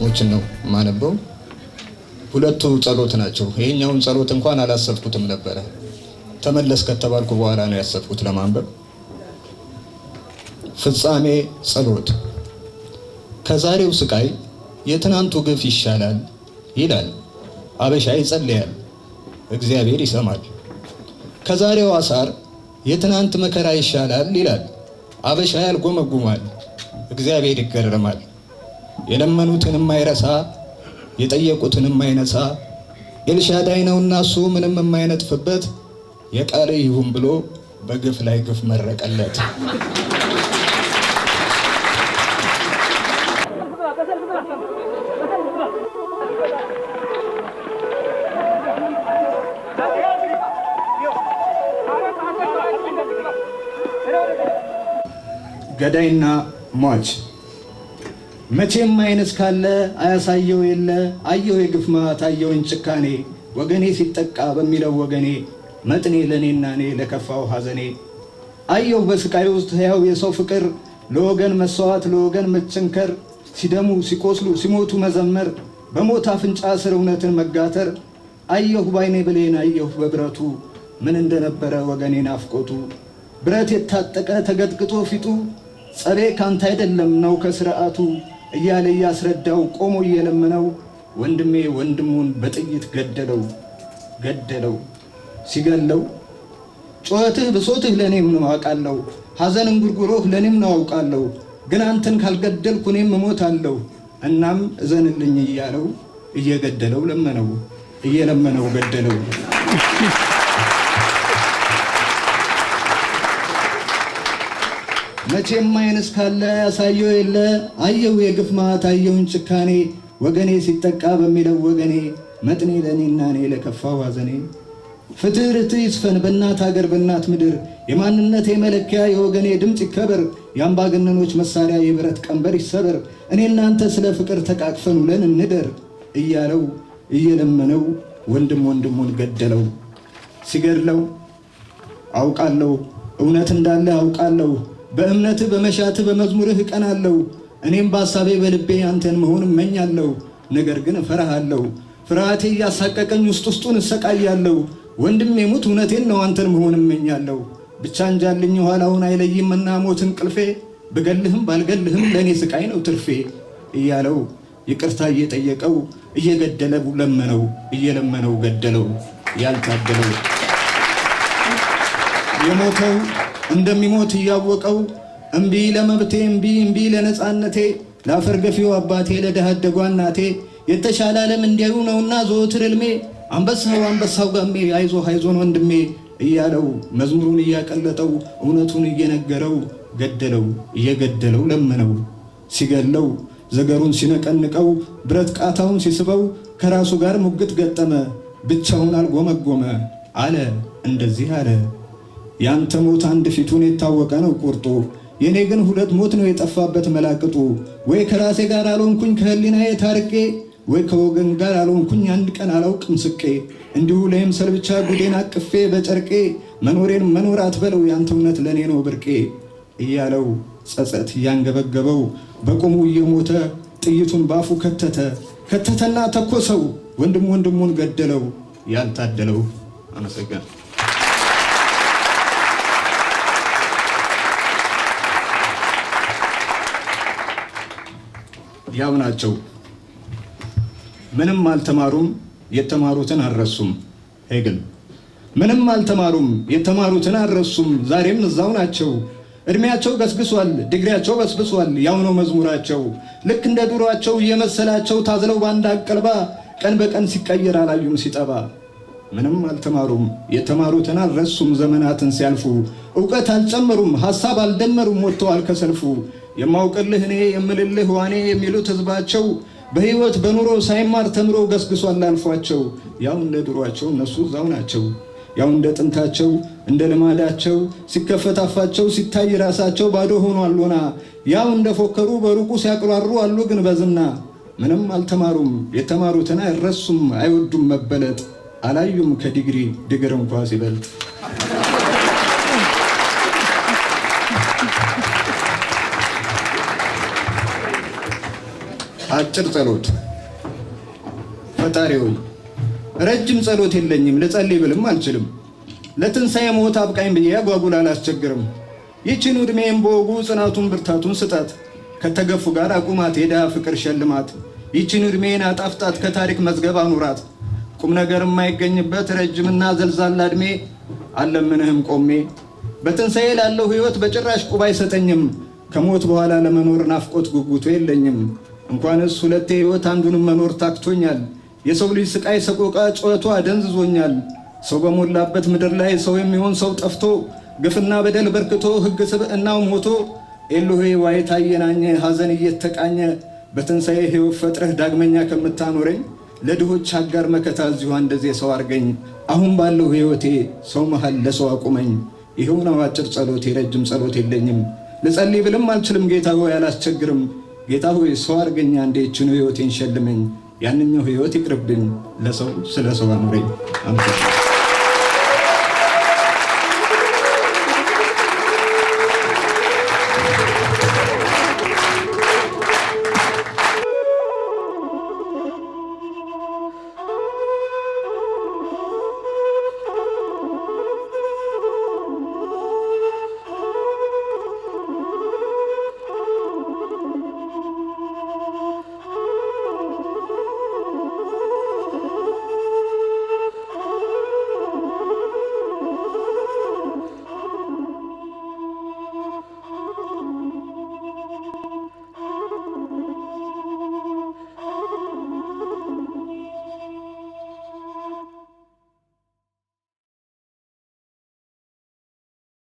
ግጥሞችን ነው የማነበው። ሁለቱ ጸሎት ናቸው። ይሄኛውን ጸሎት እንኳን አላሰብኩትም ነበረ። ተመለስ ከተባልኩ በኋላ ነው ያሰብኩት ለማንበብ። ፍጻሜ ጸሎት። ከዛሬው ስቃይ የትናንቱ ግፍ ይሻላል ይላል አበሻ ይጸልያል፣ እግዚአብሔር ይሰማል። ከዛሬው አሳር የትናንት መከራ ይሻላል ይላል አበሻ ያልጎመጉማል፣ እግዚአብሔር ይገረማል። የለመኑትን የማይረሳ የጠየቁትን የማይነሳ ኤልሻዳይ ነውና እሱ ምንም የማይነጥፍበት የቃል ይሁን ብሎ በግፍ ላይ ግፍ መረቀለት። ገዳይና ሟች። መቼም አይን እስካለ አያሳየው የለ፣ አየሁ የግፍ መዓት አየሁኝ ጭካኔ፣ ወገኔ ሲጠቃ በሚለው ወገኔ መጥኔ ለኔና እኔ ለከፋው ሐዘኔ። አየሁ በስቃይ ውስጥ ሕያው የሰው ፍቅር፣ ለወገን መሰዋት ለወገን መቸንከር፣ ሲደሙ ሲቆስሉ ሲሞቱ መዘመር፣ በሞት አፍንጫ ስር እውነትን መጋተር። አየሁ ባይኔ ብሌን አየሁ በብረቱ ምን እንደነበረ ወገኔ ናፍቆቱ፣ ብረት የታጠቀ ተገጥግጦ ፊቱ፣ ጸቤ ካንተ አይደለም ነው ከስርዓቱ እያለ እያስረዳው ቆሞ እየለመነው፣ ወንድሜ ወንድሙን በጥይት ገደለው ገደለው። ሲገለው ጩኸትህ ብሶትህ ለኔም ነው አውቃለሁ፣ ሐዘን እንጉርጉሮህ ለኔም ነው አውቃለሁ፣ ግን አንተን ካልገደልኩ እኔም እሞታለሁ፣ እናም እዘንልኝ እያለው እየገደለው ለመነው፣ እየለመነው ገደለው። መቼም አይን እስካለ ያሳየው የለ፣ አየሁ የግፍ መዓት አየሁኝ ጭካኔ፣ ወገኔ ሲጠቃ በሚለው ወገኔ መጥኔ ለኔና እኔ ለከፋው ሐዘኔ። ፍትህ ርትዕ ይስፈን በእናት ሀገር በእናት ምድር፣ የማንነቴ መለኪያ የወገኔ ድምፅ ይከበር፣ የአምባገነኖች መሳሪያ የብረት ቀንበር ይሰበር፣ እኔ እናንተ ስለ ፍቅር ተቃቅፈን ውለን እንደር እያለው እየለመነው ወንድም ወንድሙን ገደለው። ሲገድለው አውቃለሁ እውነት እንዳለ አውቃለሁ፣ በእምነትህ በመሻትህ በመዝሙርህ እቀናለሁ፣ እኔም በሐሳቤ በልቤ አንተን መሆን እመኛለሁ፣ ነገር ግን እፈራሃለሁ፣ ፍርሃቴ እያሳቀቀኝ ውስጥ ውስጡን እሰቃያለሁ፣ ወንድሜ ሙት እውነቴን ነው አንተን መሆን እመኛለሁ፣ ብቻ እንጃልኝ ኋላውን አይለይምና ሞት እንቅልፌ፣ ብገልህም ባልገልህም ለእኔ ስቃይ ነው ትርፌ እያለው ይቅርታ እየጠየቀው እየገደለ ለመነው፣ እየለመነው ገደለው። ያልታደለው የሞተው እንደሚሞት እያወቀው እምቢ ለመብቴ እምቢ እምቢ ለነጻነቴ፣ ለአፈር ገፊው አባቴ ለድሃ አደጓ እናቴ፣ የተሻለ ዓለም እንዲያዩ ነውና ዘወትር ሕልሜ፣ አንበሳው አንበሳው ጋሜ አይዞህ አይዞን ወንድሜ እያለው መዝሙሩን እያቀለጠው እውነቱን እየነገረው ገደለው፣ እየገደለው ለመነው። ሲገለው ዘገሩን ሲነቀንቀው ብረት ቃታውን ሲስበው ከራሱ ጋር ሙግት ገጠመ፣ ብቻውን አልጎመጎመ አለ እንደዚህ አለ፣ ያንተ ሞት አንድ ፊቱን የታወቀ ነው ቁርጡ፣ የኔ ግን ሁለት ሞት ነው የጠፋበት መላቅጡ፣ ወይ ከራሴ ጋር አልሆንኩኝ ከህሊናዬ ታርቄ፣ ወይ ከወገን ጋር አልሆንኩኝ አንድ ቀን አላውቅም ስቄ፣ እንዲሁ ለይምሰል ብቻ ጉዴን አቅፌ በጨርቄ፣ መኖሬን መኖር አትበለው ያንተ እውነት ለኔ ነው ብርቄ እያለው ጸጸት እያንገበገበው በቁሙ እየሞተ ጥይቱን ባፉ ከተተ፣ ከተተና ተኮሰው ወንድም ወንድሙን ገደለው። ያልታደለው። አመሰግናለሁ። ያው ናቸው። ምንም አልተማሩም የተማሩትን አልረሱም። ሄግል። ምንም አልተማሩም የተማሩትን አልረሱም፣ ዛሬም እዛው ናቸው። እድሜያቸው ገስግሷል፣ ዲግሪያቸው በስብሷል፣ ያው ነው መዝሙራቸው። ልክ እንደ ድሯቸው እየመሰላቸው ታዝለው ባንድ አንቀልባ፣ ቀን በቀን ሲቀየር አላዩም ሲጠባ። ምንም አልተማሩም የተማሩትን አልረሱም፣ ዘመናትን ሲያልፉ እውቀት አልጨመሩም ሐሳብ አልደመሩም ወጥተዋል ከሰልፉ። የማውቅልህ እኔ የምልልህ ዋኔ የሚሉት ህዝባቸው፣ በህይወት በኑሮ ሳይማር ተምሮ ገስግሷል አልፏቸው። ያው እንደ ድሯቸው እነሱ እዛው ናቸው። ያው እንደ ጥንታቸው እንደ ልማዳቸው ሲከፈት አፋቸው ሲታይ ራሳቸው ባዶ ሆኗል ሎና። ያው እንደፎከሩ በሩቁ ሲያቅራሩ አሉ ግን በዝና። ምንም አልተማሩም የተማሩትን አይረሱም፣ አይወዱም መበለጥ፣ አላዩም ከዲግሪ ድግር እንኳ ሲበልጥ። አጭር ጸሎት። ፈጣሪ ሆይ፣ ረጅም ጸሎት የለኝም፣ ልጸልይ ብልም አልችልም። ለትንሣኤ ሞት አብቃኝ ብዬ አጓጉል አላስቸግርም። ይህችን ዕድሜን በወጉ ጽናቱን ብርታቱን ስጣት። ከተገፉ ጋር አቁማት፣ የድሃ ፍቅር ሸልማት። ይህችን ዕድሜን አጣፍጣት፣ ከታሪክ መዝገብ አኑራት። ቁም ነገር የማይገኝበት ረጅምና ዘልዛላ ዕድሜ አልለምንህም ቆሜ። በትንሣኤ ላለው ሕይወት በጭራሽ ቁብ አይሰጠኝም። ከሞት በኋላ ለመኖር ናፍቆት ጉጉቱ የለኝም። እንኳንስ ሁለቴ ሕይወት አንዱንም መኖር ታክቶኛል። የሰው ልጅ ስቃይ ሰቆቃ ጩኸቱ አደንዝዞኛል። ሰው በሞላበት ምድር ላይ ሰው የሚሆን ሰው ጠፍቶ፣ ግፍና በደል በርክቶ፣ ሕግ ስብዕናው ሞቶ፣ ኤሎሄ ዋይታ እየናኘ ሐዘን እየተቃኘ፣ በትንሣኤ ሕይወት ፈጥረህ ዳግመኛ ከምታኖረኝ ለድሆች አጋር መከታ እዚሁ እንደዚህ ሰው አርገኝ። አሁን ባለው ሕይወቴ ሰው መሃል ለሰው አቁመኝ። ይኸው ነው አጭር ጸሎቴ፣ ረጅም ጸሎት የለኝም። ልጸልይ ብልም አልችልም። ጌታ ሆይ አላስቸግርም። ጌታ ሆይ ሰው አርገኝ አንዴ፣ ይህችኑ ሕይወቴን ሸልመኝ። ያንኛው ሕይወት ይቅርብኝ። ለሰው ስለ ሰው አኑረኝ። አመሰግናለሁ።